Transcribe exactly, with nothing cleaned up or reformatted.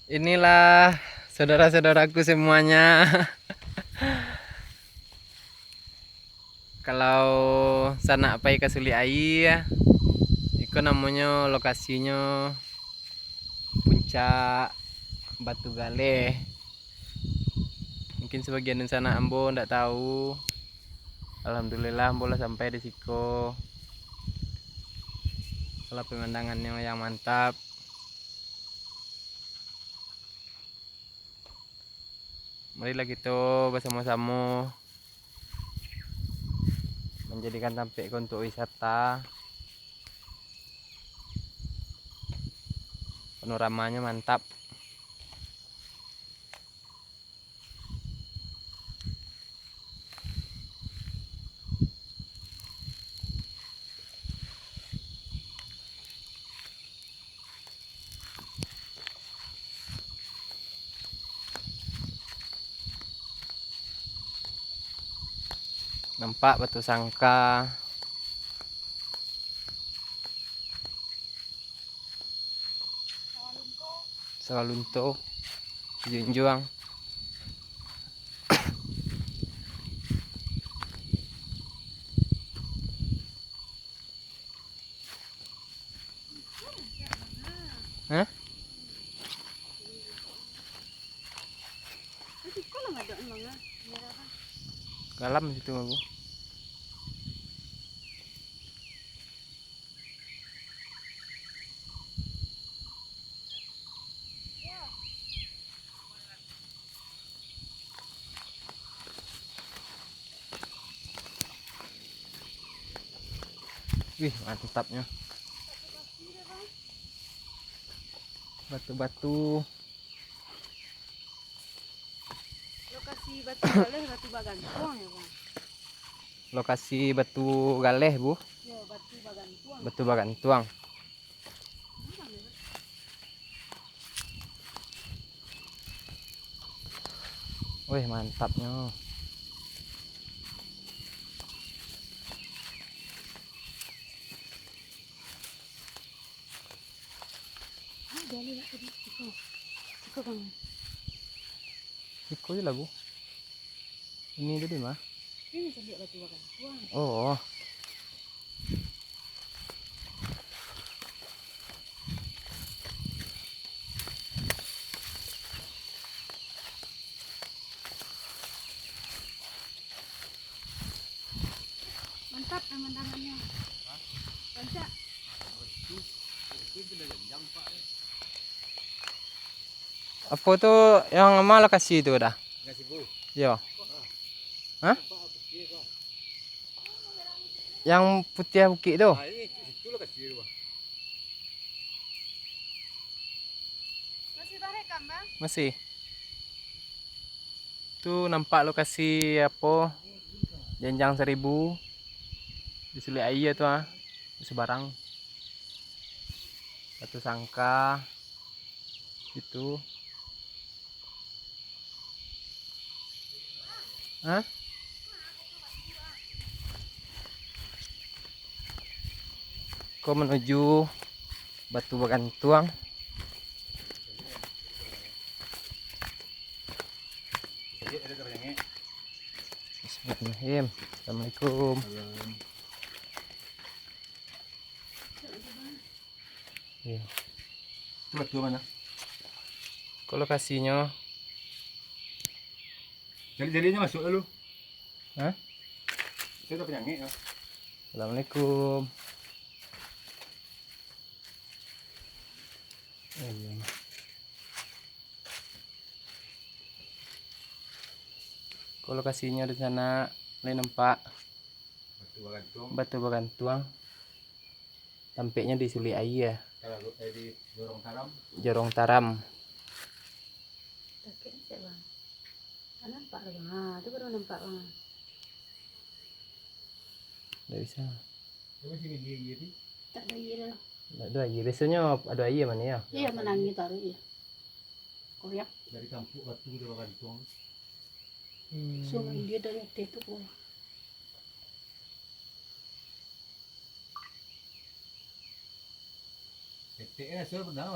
Inilah saudara-saudaraku semuanya. Kalau sanak pai ka Sulik Aia, iko namonyo, lokasinyo Puncak Batu Galeh. Mungkin sabagian dunsanak ambo ndak tahu. Alhamdulillah, ambo lah sampai di siko. Itulah pemandangannyo yang mantap. Marilah kito basamo-samo manjadikan tampek ko untuk wisata. Panoramanyo mantap. Nampak Batu Sangka. Sawah Lunto, Junjuang. Hah? Dalam situ aku. Wih, mantapnyo. Batu-batu. Lokasi batu galeh, batu bagantuang ya, Bang? Lokasi batu galeh, Bu. Yo, batu bagantuang. Batu bagantuang. Wih, mantapnyo. Ah, dia ni nak tadi. Iko. Iko, Bang. Iko je lah, Bu. Ini tadi mah. Ini caliak batu bagantuang. Oh. Mantap pemandangannyo. Rancak. Apo tu yang ma lokasi tu dah? Lokasi, Bu. Yo. Hah? Yang putiah bukik tu? Ah, ini situ lokasi tu, Bang. Masih tarekam, Bang? Masih. Tu nampak lokasi apo? Janjang Saribu. Di Sulik Aia tu ah. Di subarang. Batu Sangka. Itu. Hah? Ko manuju Batu Bagantuang. Bismillahirrahmanirrahim. Assalamualaikum. Iyo. Tu batu mano? Ko lokasinyo. Jari-jarinyo masuak lalu. Hah? Itu udah penyangik lah. Assalamualaikum. Iyo. Ko lokasinyo di sanak, lai nampak. Batu Bagantuang. Batu Bagantuang. Tampeknyo di Sulik Aia. Kalau, eh, di Jorong Taram. Jorong Taram. Sakik ni, Bang. Tak nampak tu, Bang. Ha, tu baru nampak, Bang. Ndak bisa. Dia masih mandi aia tu? Tak ada aia dah. Ndak ada aia. Biasonyo ada aia mano yo? Iyo, manangih taruih, iyo. Koyak. Dari tampuk batu tu bagantuang. Hmm. Sungai dia dari ateh tu keluar. Ketek lah, saya pernah